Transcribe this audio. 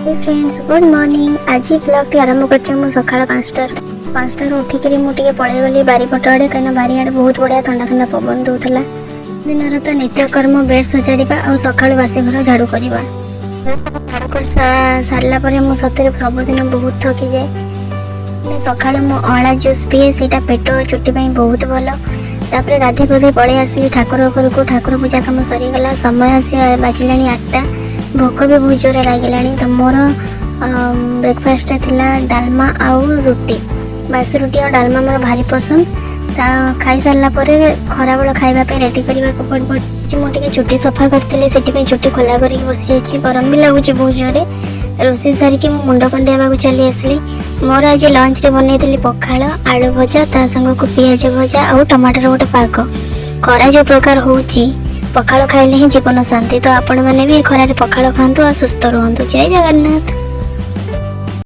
Friends, good morning. ଆଜି ବ୍ଲଗ୍ଟି ଆରମ୍ଭ କରିଛି ମୁଁ ସକାଳ 5ଟାରୁ। 5ଟାରୁ ଉଠିକିରି ମୁଁ ଟିକେ ପଳେଇଗଲି ବାରିପଟ ଆଡ଼େ, କାହିଁକିନା ବାରିଆଡ଼େ ବହୁତ ବଢ଼ିଆ ଥଣ୍ଡା ଥଣ୍ଡା ପବନ ଦେଉଥିଲା। ଦିନର ତ ନିତ୍ୟକର୍ମ ବେଡ୍ ସଜାଡ଼ିବା ଆଉ ସକାଳୁ ବାସି ଘର ଝାଡ଼ୁ କରିବା। ଝାଡ଼ୁ କରି ସାରିଲା ପରେ ମୁଁ ସତରେ ସବୁଦିନ ବହୁତ ଥକିଯାଏ। ହେଲେ ସକାଳୁ ମୁଁ ଅଁଳା ଜୁସ୍ ପିଏ, ସେଇଟା ପେଟ ଓ ଚୁଟି ପାଇଁ ବହୁତ ଭଲ। ତାପରେ ଗାଧୋଇ ପାଧୋଇ ପଳେଇ ଆସିଲି ଠାକୁର ଘରକୁ। ଠାକୁର ପୂଜା କାମ ସରିଗଲା। ସମୟ ଆସି ବାଜିଲାଣି 8ଟା। ଭୋକ ବି ବହୁତ ଜୋରେ ଲାଗିଲାଣି। ତ ମୋର ବ୍ରେକଫାଷ୍ଟରେ ଥିଲା ଡାଲମା ଆଉ ରୁଟି। ବାସି ରୁଟି ଆଉ ଡାଲମା ମୋର ଭାରି ପସନ୍ଦ। ତା ଖାଇସାରିଲା ପରେ ଖରାବେଳ ଖାଇବା ପାଇଁ ରେଡ଼ି କରିବାକୁ ପଡ଼ିଛି। ମୁଁ ଟିକେ ଚୁଟି ସଫା କରିଥିଲି, ସେଥିପାଇଁ ଚୁଟି ଖୋଲା କରିକି ବସିଯାଇଛି। ଗରମ ବି ଲାଗୁଛି ବହୁତ ଜୋରେ। ରୋଷେଇ ସାରିକି ମୁଁ ମୁଣ୍ଡ କୁଣ୍ଡେଇବାକୁ ଚାଲି ଆସିଲି। ମୋର ଆଜି ଲଞ୍ଚରେ ବନେଇଥିଲି ପଖାଳ, ଆଳୁ ଭଜା, ତା ସାଙ୍ଗକୁ ପିଆଜ ଭଜା ଆଉ ଟମାଟର ଗୋଟେ ପାଗ। ଖରା ଯେଉଁ ପ୍ରକାର ହେଉଛି, ପଖାଳ ଖାଇଲେ ହିଁ ଜୀବନ ଶାନ୍ତି। ତ ଆପଣମାନେ ବି ଏ ଖରାରେ ପଖାଳ ଖାଆନ୍ତୁ ଆଉ ସୁସ୍ଥ ରୁହନ୍ତୁ। ଜୟ ଜଗନ୍ନାଥ।